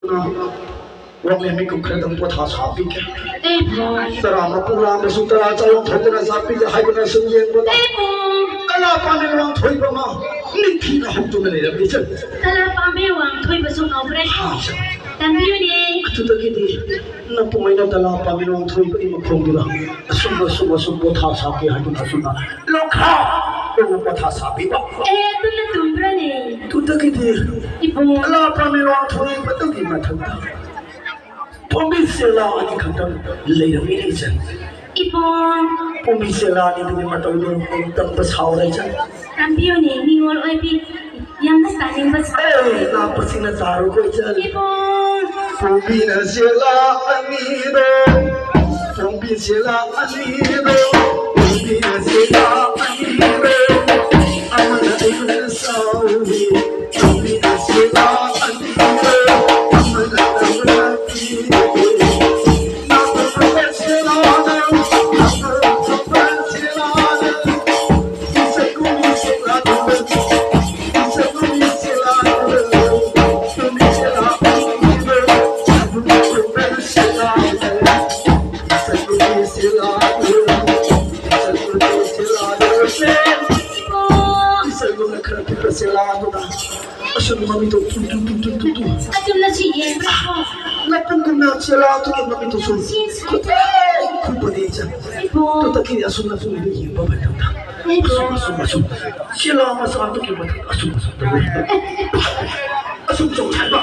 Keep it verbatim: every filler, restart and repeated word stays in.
ꯋꯥꯡꯂꯦꯟ ꯃꯤꯀꯨꯞ ꯈꯔꯗꯪ ꯄꯣꯊꯥ ꯁꯥꯕꯤꯒꯦ꯫ ꯏꯕꯨꯡ꯫ ꯇꯔꯥ ꯃꯄꯨ ꯂꯥꯝꯕꯁꯨ ꯇꯔꯥ ꯆꯥꯔꯣꯡ ꯊꯣꯛꯇꯅ ꯆꯥꯕꯤꯒꯦ ꯍꯥꯏꯗꯨꯅ ꯁꯨꯝ ꯌꯦꯡꯕꯗ ꯏꯕꯨꯡ꯫ ꯀꯂꯥ ꯄꯥꯝꯃꯤ ꯋꯥꯡꯊꯣꯏꯕ ꯑꯃ ꯅꯤꯡꯊꯤꯅ ꯍꯧꯗꯨꯅ ꯂꯩꯔꯝꯃꯤ ꯆꯠ꯫ ꯀꯂꯥ ꯄꯥꯝꯃꯤ ꯋꯥꯡꯊꯣꯏꯕꯁꯨ ꯉꯥꯎꯕ꯭ꯔꯥ? ꯍꯥ, ꯆꯠ꯫ ꯇꯝꯕꯤꯌꯨꯅꯦ꯫ ꯑꯗꯨꯗꯒꯤꯗꯤ ꯅꯄꯨꯡ ꯑꯩꯅ ꯀꯂꯥ ꯄꯥꯝꯃꯤ ꯋꯥꯡꯊꯣꯏꯕꯒꯤ ꯃꯈꯣꯡꯗꯨꯗ ꯑꯁꯨꯝ ꯑꯁꯨꯝ ꯑꯁꯨꯝ ꯄꯣꯊꯥ ꯁꯥꯕꯤ ꯍꯥꯏꯗꯨꯅ ꯑꯁꯨꯝꯅ ꯂꯣꯡꯈꯥ ꯂꯣꯡꯅ ꯄꯣꯊꯥ ꯁꯥꯕꯤꯕ꯫ ꯑꯦ, ꯑꯗꯨꯅ ꯆꯨꯝꯕ꯭ꯔꯅꯦ? ꯑꯗꯨꯗꯒꯤꯗꯤ ꯏꯕꯨꯡ꯫ ꯀꯂꯥ ꯄꯥꯝꯃꯤ ꯋꯥꯡꯊꯣꯏꯕꯗꯨꯒꯤ ꯃꯊꯛꯇ ꯄꯣꯝꯕꯤ ꯆꯦꯂꯥ ꯑꯅꯤꯈꯛꯇꯪ ꯂꯩꯔꯝꯃꯤ ꯏꯆꯟ꯫ ꯏꯕꯨꯡ꯫ ꯄꯣꯝꯕꯤ ꯆꯦꯂꯥ ꯑꯅꯤꯗꯨꯒꯤ ꯃꯇꯧꯗꯨ ꯇꯝꯕ ꯁꯥꯎꯔ ꯏꯆꯟ꯫ ꯇꯝꯕꯤꯌꯨꯅꯦ, ꯅꯤꯉꯣꯜ ꯑꯣꯏꯕꯤ꯫ ꯌꯥꯝꯅ ꯇꯥꯅꯤꯡꯕ ꯁꯥ- ꯑꯦ, ꯂꯥꯛꯄꯁꯤꯡꯅ ꯇꯥꯔꯣꯀꯣ ꯏꯆꯟ꯫ ꯏꯕꯨꯡ꯫ ꯄꯣꯝꯕꯤꯅ ꯆꯦꯂꯥ ꯑꯅꯤꯗꯣ, ꯄꯣꯝꯕꯤ ꯆꯦꯂꯥ ꯑꯅꯤꯗꯣ, ꯄꯣꯝꯕꯤꯅ ꯆꯦꯂꯥ ꯑꯅꯤꯗꯣ, ꯑꯃꯅ ꯑꯩꯉꯣꯟꯗ ꯁꯥꯎꯔꯤ꯫ ꯄꯣꯝꯕꯤꯅ ꯆꯦꯂꯥ ꯑꯅꯤꯗꯣ, ꯑꯃꯅ ꯑꯩꯉꯣꯟꯗ ꯄꯤꯔꯤ꯫ ꯅꯥꯀꯣꯡꯗ ꯆꯦꯂꯥꯗꯣ, ꯅꯥꯀꯣꯡꯗ ꯆꯦꯂꯥꯗꯣ, ꯑꯁꯨꯝ ꯃꯃꯤꯠꯇꯣ ꯇꯨ, ꯇꯨ, ꯇꯨ, ꯇꯨ, ꯇꯨ꯫ ꯑꯆꯨꯝꯅ ꯁꯤ ꯌꯦꯡꯕ꯭ꯔꯥ? ꯅꯄꯨꯡꯗꯨꯅ ꯆꯦꯂꯥꯗꯨꯒꯤ ꯃꯃꯤꯠꯇꯨ ꯁꯨꯝ ꯈꯨꯠꯇ ꯈꯨꯝꯕꯅꯤ ꯏꯆꯟ꯫ ꯏꯕꯣ꯫ ꯇꯨ ꯇꯛꯈꯤꯅꯤ ꯑꯁꯨꯝꯅ ꯁꯨꯝ ꯌꯦꯡꯕ ꯃꯇꯝꯗ꯫ ꯏꯕꯣ꯫ ꯑꯁꯨꯝ, ꯑꯁꯨꯝ, ꯑꯁꯨꯝ꯫ ꯆꯦꯂꯥ ꯃꯆꯥꯗꯨꯒꯤ ꯃꯊꯛ ꯑꯁꯨꯝ, ꯑꯁꯨꯝ ꯇꯧꯔꯦ꯫ ꯑꯁꯨꯝ ꯆꯣꯡꯊꯕ꯫